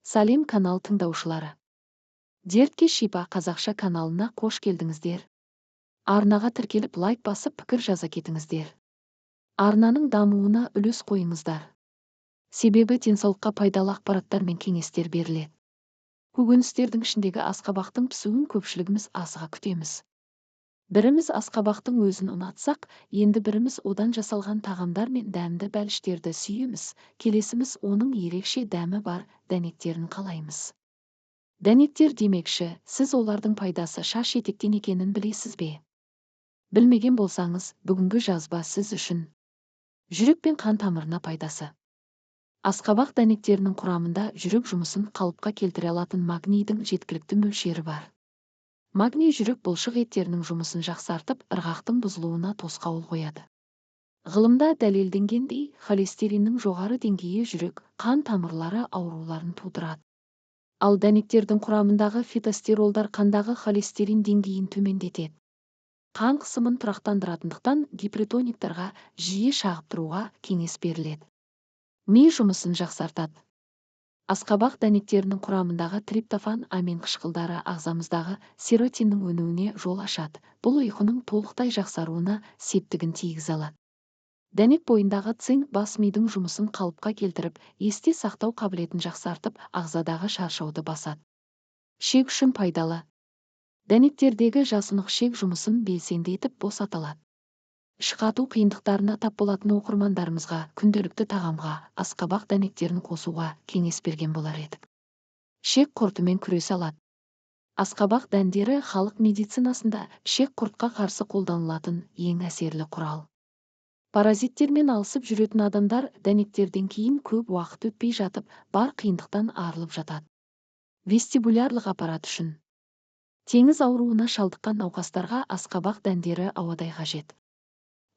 Сәлем, канал тыңдаушылары! Дертке шипа қазақша каналына қош келдіңіздер. Арнаға тіркеліп, лайк басып, пікір жаза кетіңіздер. Арнаның дамуына үлес қойыңыздар. Себебі денсаулыққа пайдалы ақпараттар мен кеңестер беріледі. Көкөністердің ішіндегі асқабақтың пісуін көпшілігіміз асыға күтеміз. Біріміз асқабақтың өзін ұнатсақ, енді біріміз одан жасалған тағамдар мен дәмді бәліштерді сүйеміз, келесіміз оның ерекше дәмі бар дәнектерін қалаймыз. Дәнектер демекші, сіз олардың пайдасы шаш етектен екенін білесіз бе? Білмеген болсаңыз, бүгінгі жазба сіз үшін. Жүрек пен қан тамырына пайдасы. Асқабақ дәнектерінің құрамында жүрек жұмысын қалыпқа келтіре алатын магнийдің жеткілікті мөлшері бар. Магний жүрек бұлшық еттерінің жұмысын жақсартып, ырғақтың бұзылуына тосқауыл қояды. Ғылымда дәлелденгендей, холестериннің жоғары деңгейі жүрек, қан тамырлары ауруларын тудырады. Ал дәнектердің құрамындағы фитостеролдар қандағы холестерин деңгейін төмендетеді. Қан қысымын тұрақтандыратындықтан гипертониктарға жиі шағып тұруға кеңес беріледі. Ми жұмысын жақсартады. Асқабақ дәнектерінің құрамындағы триптофан амин қышқылдары ағзамыздағы серотиннің өнуіне жол ашады. Бұл ұйқының толықтай жақсаруына септігін тигізе алады. Дәнек бойындағы цинк бас мидың жұмысын қалыпқа келтіріп, есте сақтау қабілетін жақсартып, ағзадағы шаршауды басады. Ішек үшін пайдалы. Дәнектердегі жасұнық ішек жұмысын белсенді етіп босата алады. Іш қату қиындықтарына тап болатын оқырмандарымызға күнделікті тағамға асқабақ дәнектерін қосуға кеңес берген болар едік. Ішек құртымен күресе алады. Асқабақ дәндері халық медицинасында ішек құртқа қарсы қолданылатын ең әсерлі құрал. Паразиттермен алысып жүретін адамдар дәнектерден кейін көп уақыт өтпей жатып, бар қиындықтан арылып жатады. Вестибулярлық аппарат үшін. Теңіз ауруына шалдыққан науқастарға асқабақ дәндері ауадай қажет.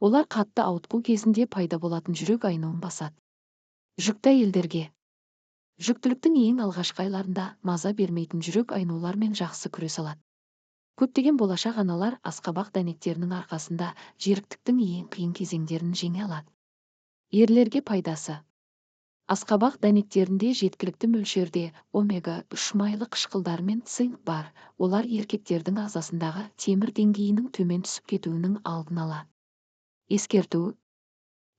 Олар қатты ауытқу кезінде пайда болатын жүрек айнуын басады. Жүкті әйелдерге. Жүктіліктің ең алғашқы айларында маза бермейтін жүрек айнулармен жақсы күресе алады. Көптеген болашақ аналар асқабақ дәнектерінің арқасында жеріктіктің ең қиын кезеңдерін жеңе алады. Ерлерге пайдасы. Асқабақ дәнектерінде жеткілікті мөлшерде омега-3 майлы қышқылдар мен цинк бар. Олар еркектердің ағзасындағы темір деңгейінің төмен түсіп кетуінің алдын алады. Ескерту.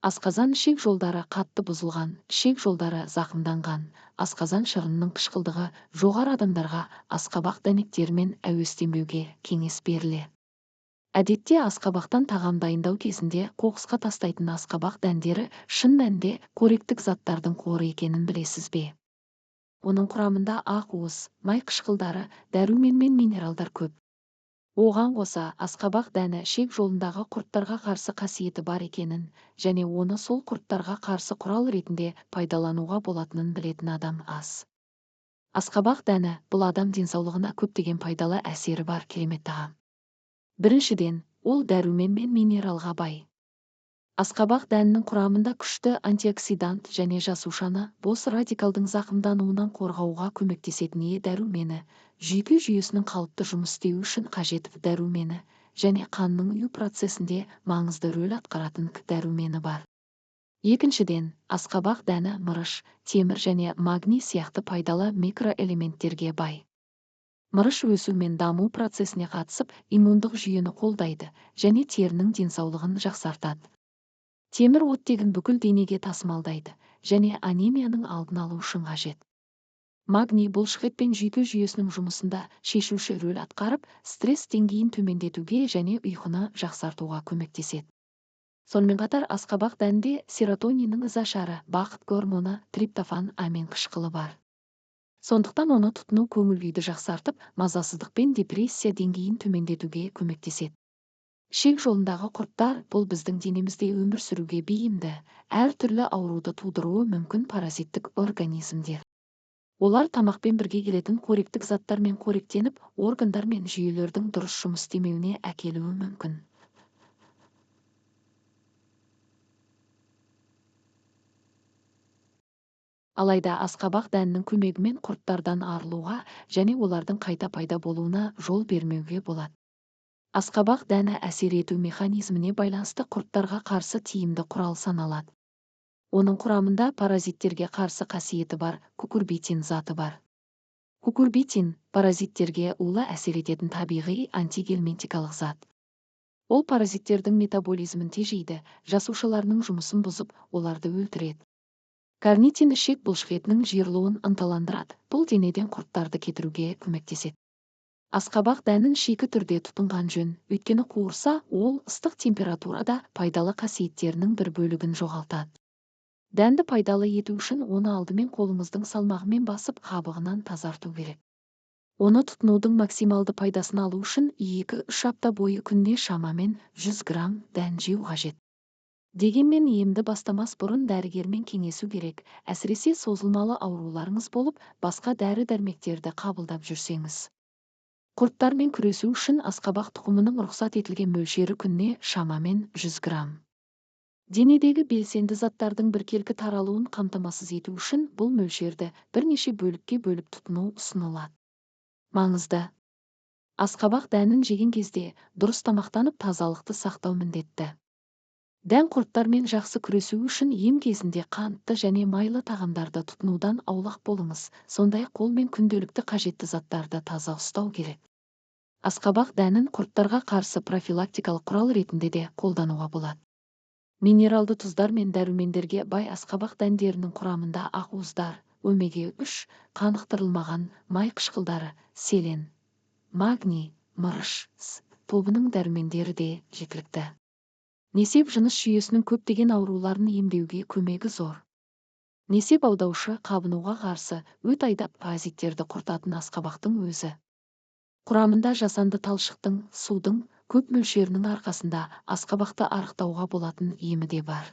Асқазан ішек жолдары қатты бұзылған, ішек жолдары зақымданған, асқазан шырынының қышқылдығы жоғары адамдарға асқабақ дәнектерімен әуестенбеуге кеңес беріледі. Әдетте асқабақтан тағам дайындау кезінде қоқысқа тастайтын асқабақ дәндері шын мәнінде қоректік заттардың қоры екенін білесіз бе? Оның құрамында ақуыз, май қышқылдары, дәрумен мен минералдар көп. Оған қоса, асқабақ дәні ішек жолындағы құрттарға қарсы қасиеті бар екенін және оны сол құрттарға қарсы құрал ретінде пайдалануға болатынын білетін адам аз. Асқабақ дәні бұл адам денсаулығына көптеген пайдалы әсері бар керемет тағам. Біріншіден, ол дәрумен мен минералға бай. Асқабақ дәнінің құрамында күшті антиоксидант және жасушаны бос радикалдың зақымдануынан қорғауға көмектесетін Е дәрумені, жүйке жүйесінің қалыпты жұмыс істеуі үшін қажет В дәрумені және қанның ұю процесінде маңызды рөл атқаратын К дәрумені бар. Екіншіден, асқабақ дәні мырыш, темір және магний сияқты пайдалы микроэлементтерге бай. Мырыш өсу мен даму процесіне қатысып, иммундық жүйені қолдайды және терінің денсаулығын жақсартады. Темір оттегін бүкіл денеге тасымалдайды және анемияның алдын алу үшін қажет. Магний бұлшықет пен жүйке жүйесінің жұмысында шешуші рөл атқарып, стресс деңгейін төмендетуге және ұйқыны жақсартуға көмектеседі. Сонымен қатар асқабақ дәнінде серотониннің ізашары, бақыт гормоны, триптофан амин қышқылы бар. Сондықтан оны тұтыну көңіл күйді жақсартып, мазасыздық пен депрессия деңгейін төмендетуге көмектеседі. Ішек жолындағы құрттар бұл біздің денемізде өмір сүруге бейімді, әртүрлі ауруды тудыруы мүмкін паразиттік организмдер. Олар тамақпен бірге келетін қоректік заттармен қоректеніп, органдар мен жүйелердің дұрыс жұмыс істемеуіне әкелуі мүмкін. Алайда асқабақ дәнінің көмегімен құрттардан арылуға және олардың қайта пайда болуына жол бермеуге болады. Асқабақ дәні әсер ету механизміне байланысты құрттарға қарсы тиімді құрал саналады. Оның құрамында паразиттерге қарсы қасиеті бар кукурбитин заты бар. Кукурбитин паразиттерге улы әсер ететін табиғи антигельминтикалық зат. Ол паразиттердің метаболизмін тежейді, жасушаларының жұмысын бұзып, оларды өлтіреді. Карнитин ішек бұлшықетінің жиырылуын ынталандырады, бұл денеден құрттарды кетіруге көмектеседі. Асқабақ дәнін шикі түрде тұтынған жөн, өйткені қуырса, ол ыстық температурада пайдалы қасиеттерінің бір бөлігін жоғалтады. Дәнді пайдалы ету үшін оны алдымен қолыңыздың салмағымен басып, қабығынан тазарту керек. Оны тұтынудың максималды пайдасын алу үшін 2-3 апта бойы күніне шамамен 100 грамм дән жеу қажет. Дегенмен емді бастамас бұрын дәрігермен кеңесу керек, әсіресе созылмалы ауруларыңыз болып, басқа дәрі-дәрмектерді қабылдап жүрсеңіз. Құрттармен күресу үшін асқабақ тұқымының рұқсат етілген мөлшері күніне шамамен 100 грамм. Денедегі белсенді заттардың біркелкі таралуын қамтамасыз ету үшін бұл мөлшерді бірнеше бөлікке бөліп тұтыну ұсынылады. Маңызды. Асқабақ дәнін жеген кезде дұрыс тамақтанып тазалықты сақтау міндетті. Дән құрттармен жақсы күресу үшін ем кезінде қантты және майлы тағамдарды тұтынудан аулақ болыңыз, сондай-ақ қолмен күнделікті қажетті заттарды таза ұстау керек. Асқабақ дәнін құрттарға қарсы профилактикалық құрал ретінде де қолдануға болады. Минералды тұздар мен дәрумендерге бай асқабақ дәндерінің құрамында ақуыздар, омега-3, қанықтырылмаған май қышқылдары, селен, магний, мырыш, С тобының дәрумендері де жеткілікті. Несеп жыныс жүйесінің көптеген ауруларын емдеуге көмегі зор. Несеп аудаушы қабынуға қарсы өт айдап паразиттерді құртатын асқабақтың өзі. Құрамында жасанды талшықтың, судың көп мөлшерінің арқасында асқабақты арықтауға болатын емі де бар.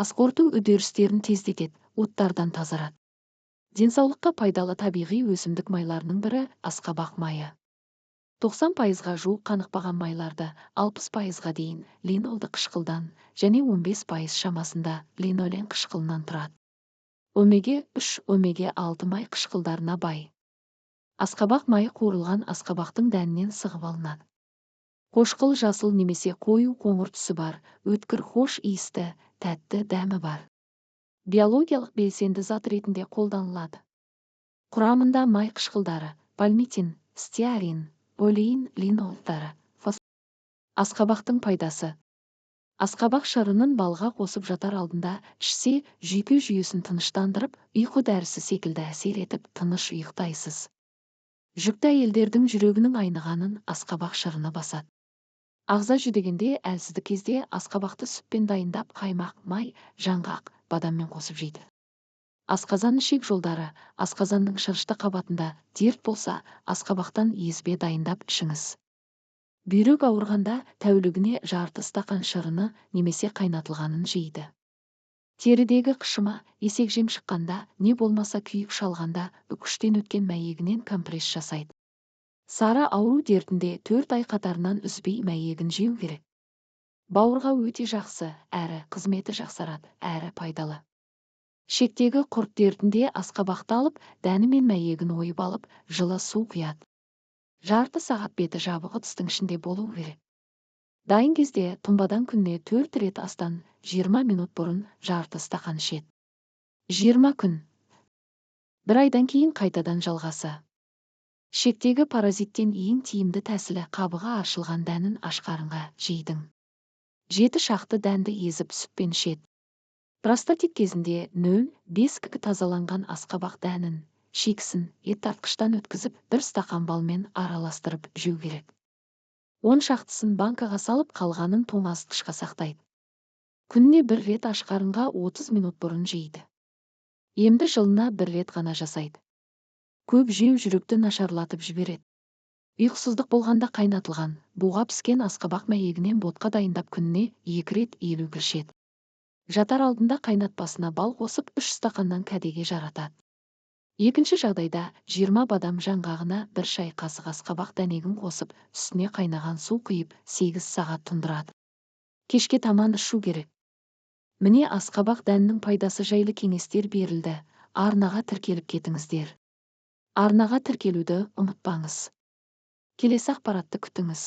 Асқорыту үдерістерін тездетеді, оттардан тазарады. Денсаулыққа пайдалы табиғи өсімдік майларының бірі асқабақ майы. 90%-ға жуық қанықпаған майларды 60%-ға дейін линолды қышқылдан және 15% шамасында линолен қышқылынан тұрады. Омега-3, омега-6 май қышқылдарына бай. Асқабақ майы қуырылған асқабақтың дәнінен сығып алынады. Қошқыл жасыл немесе қою қоңыр түсі бар, өткір хош иісті, тәтті дәмі бар. Биологиялық белсенді зат ретінде қолданылады. Құрамында май қышқылдары, пальмитин, стеарин, олеин, линолдары, фосфор. Асқабақтың пайдасы. Асқабақ шырынын балға қосып жатар алдында ішсе, жүйке жүйесін тыныштандырып, ұйқы дәрісі секілді әсер етіп, тыныш ұйықтайсыз. Жүкті әйелдердің жүрегінің айнығанын асқабақ шырыны басады. Ағза жүдегенде, әлсіздік кезде асқабақты сүтпен дайындап, қаймақ, май, жаңғақ, бадаммен қосып жейді. Асқазан ішек жолдары, асқазанның шырышты қабатында дерт болса, асқабақтан езбе дайындап ішіңіз. Бүйрек ауырғанда тәулігіне жарты стақан шырыны немесе қайнатылғанын жейді. Терідегі қышыма, есекжем шыққанда, не болмаса күйік шалғанда, үкіштен өткен мәйегінен компресс жасайды. Сары ауру дертінде 4 ай қатарынан үзбей мәйегін жеу керек. Бауырға өте жақсы, әрі қызметі жақсарады, әрі пайдалы. Шектегі құрт дертінде асқабақты алып, дәні мен мәйегін ойып алып, жылы су құяды. Жарты сағат беті жабық ыдыстың ішінде болу керек. Дайын кезде тұнбадан күніне 4 рет астан 20 минут бұрын жарты стақан ішеді. 20 күн. Бір айдан кейін қайтадан жалғасы. Шектегі паразиттен ең тиімді тәсілі қабығы аршылған дәнін ашқарынға жейдің. 7 шақты дәнді езіп сүтпен ішеді. Простатит кезінде 0,5 кг тазаланған асқабақ дәнін, шикісін ет тартқыштан өткізіп, бір стақан балмен араластырып жеу керек. 10 шақтысын банкаға салып, қалғанын тоңазытқышқа сақтайды. Күніне бір рет ашқарынға 30 минут бұрын жейді. Емді жылына бір рет ғана жасайды. Көп жеу жүректі нашарлатып жібереді. Ұйқысыздық болғанда қайнатылған, буға піскен асқабақ мәйегінен ботқа дайындап күніне 2 рет 50 грамм ішеді. Жатар алдында қайнатпасына бал қосып 3 стақаннан кәдеге жаратады. Екінші жағдайда 20 бадам жаңғағына 1 шай қасық асқабақ дәнегін қосып, үстіне қайнаған су құйып 8 сағат тұндырады. Кешке таман ішу керек. Міне асқабақ дәнінің пайдасы жайлы кеңестер берілді. Арнаға тіркеліп кетіңіздер. Арнаға тіркелуді ұмытпаңыз. Келесі ақпаратты күтіңіз.